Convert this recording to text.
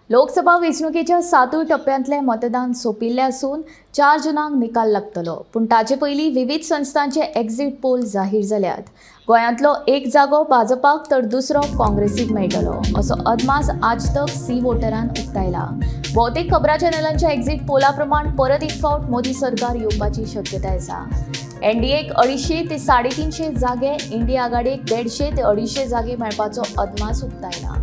लोकसभा वेंचणुकेच्या सातूय टप्प्यांतलें मतदान सोंपिल्लें आसून 4 जुनाक निकाल लागतलो. पूण ताचे पयलीं विविध संस्थांचे एक्झिट पोल जाहीर जाल्यात. गोंयांतलो एक जागो भाजपाक तर दुसरो काँग्रेसीक मेळटलो असो अदमास आज तक सी वोटरान उक्तायला. भोवतेक खबरां चॅनलांच्या एक्झिट पोला प्रमाण परत एक फावट मोदी सरकार येवपाची शक्यताय आसा. एनडीएक 250 ते 350 जागे, इंडिया आघाडीक 150 ते 250 जागे मेळपाचो अदमास उक्तायला.